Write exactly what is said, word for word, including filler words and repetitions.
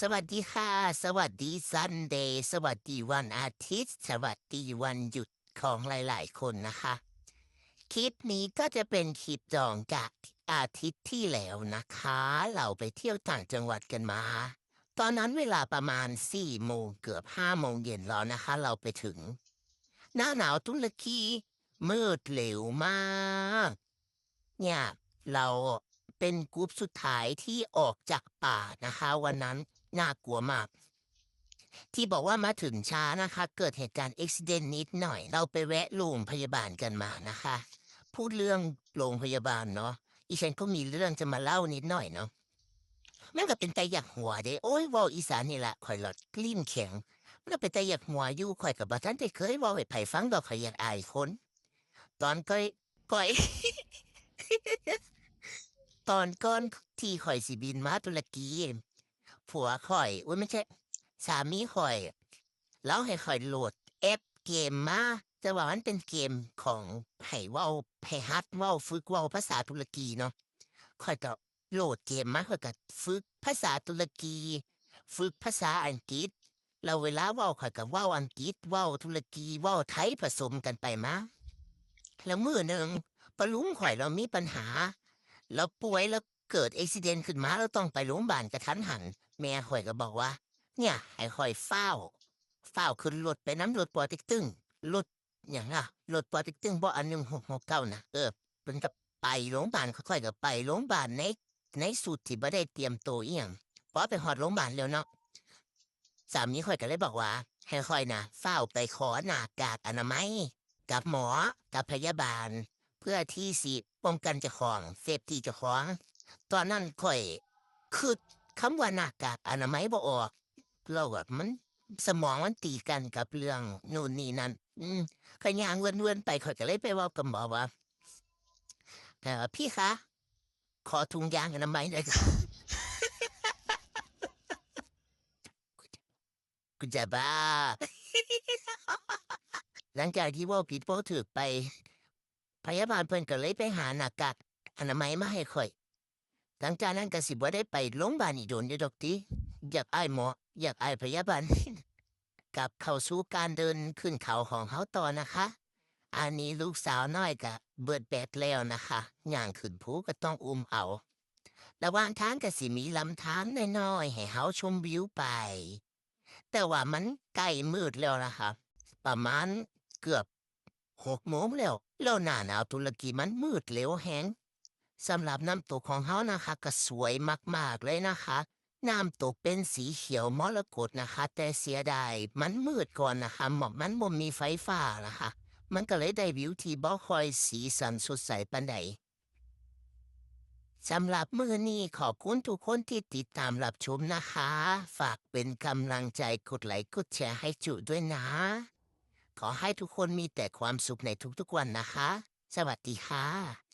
สวัสดีค่ะ สวัสดีซันเดย์ สวัสดีวันอาทิตย์ สวัสดีวันหยุดของหลายๆคนนะคะ คลิปนี้ก็จะเป็นคลิปดองจากอาทิตย์ที่แล้วนะคะ เราไปเที่ยวต่างจังหวัดกันมา ตอนนั้นเวลาประมาณสี่โมงเกือบห้าโมงเย็นแล้วนะคะ เราไปถึง หน้าหนาวตุรกี มืดเร็วมาก เนี่ย เราเป็นกลุ่มสุดท้ายที่ออกจากป่านะคะ วันนั้นน่ากลัวมาก ที่บอกว่ามาถึงช้านะคะ เกิดเหตุการณ์อุบัติเหตุนิดหน่อย เราไปแวะโรงพยาบาลกันมานะคะ พูดเรื่องโรงพยาบาลเนาะ อีฉันก็มีเรื่องจะมาเล่านิดหน่อยเนาะ มันก็เป็นตาอยากหัวเด้ โอ้ย เว้าอีสานนี่ละ ข่อยหลอดกลิ้นแข็ง มันก็เป็นตาอยากหัวอยู่ ข่อยก็บ่ทันได้เคยเว้าให้ไผฟังดอก ข่อยอยากอายคน ตอนก้อย ก้อย ตอนก่อนที่ข่อยสิบินมาตุรกี ผัวข่อย อุ๊ย ไม่ใช่ สามีข่อย ลาวให้ข่อยโหลดแอปเกมมา แต่ว่ามันเป็นเกมของให้เว้า ให้หัดเว้า ฝึกเว้าภาษาตุรกีเนาะ ข่อยก็โหลดเกมมา ข่อยก็ฝึกภาษาตุรกี ฝึกภาษาอังกฤษ แล้วเวลาเว้าข่อยก็เว้าอังกฤษ เว้าตุรกี เว้าไทยผสมกันไปมา แล้วมื้อหนึ่ง ปะลุงข่อยลาวมีปัญหา ลาวป่วย ลาวเกิดอุบัติเหตุขึ้นมา ลาวต้องไปโรงพยาบาลกะทันหัน แม่ข่อยก็บอกว่า เนี่ย ให้ข่อยฟ้าว ฟ้าวขึ้นรถไปนำรถปอเต็กตึง รถหยังอะ รถปอเต็กตึงบ่ อันหนึ่งหกหกเก้าน่ะ เออ เพิ่นก็ไปโรงพยาบาล ข้อยก็ไปโรงพยาบาลใน ในชุดที่บ่ได้เตรียมตัวอิหยัง พอไปฮอดโรงพยาบาลแล้วเนาะ สามีข่อยก็เลยบอกว่า ให้ข่อยน่ะ ฟ้าวไปขอหน้ากากอนามัย กับหมอ กับพยาบาล เพื่อที่สิป้องกันเจ้าของ เซฟตี้เจ้าของ ตอนนั้นข่อยคิดคำว่าหน้ากากอนามัยบ่ออก แล้วแบบมัน สมองมันตีกันกับเรื่องนู่นนี่นั่น อืม ข่อยย่างเวินๆไป ข่อยก็เลยไปเว้ากับหมอว่า เอ่อ พี่คะ ขอถุงยางอนามัยหน่อยค่ะ กูจะบ้า หลังจากที่เว้าผิดเว้าถูกไป พยาบาลเพิ่นก็เลยไปหาหน้ากากอนามัยมาให้ข่อย หลังจากนั้นก็สิบ่ได้ไปโรงพยาบาลอีกโดนอยู่ดอกติ อยากอายหมอ อยากอายพยาบาล กลับเข้าสู่การเดินขึ้นเขาของเฮาต่อนะคะ อันนี้ลูกสาวน้อยก็เบิดแบตแล้วนะคะ ย่างขึ้นภูก็ต้องอุ้มเอา ระหว่างทางก็สิมีลำธารน้อยๆให้เฮาชมวิวไป แต่ว่ามันใกล้มืดแล้วนะคะ ประมาณเกือบหกโมงแล้ว แล้วหน้าหนาวตุรกีมันมืดเร็วแฮง สำหรับน้ำตกของเฮานะคะ ก็สวยมากๆเลยนะคะ น้ำตกเป็นสีเขียวมรกตนะคะ แต่เสียดายมันมืดก่อนนะคะ หมอกมันบ่มีไฟฟ้านะคะ มันก็เลยได้วิวที่บ่ค่อยสีสันสดใสปานใด สำหรับมื้อนี้ขอบคุณทุกคนที่ติดตามรับชมนะคะ ฝากเป็นกำลังใจกดไลค์กดแชร์ให้จุด้วยนะ ขอให้ทุกคนมีแต่ความสุขในทุกๆวันนะคะ สวัสดีค่ะ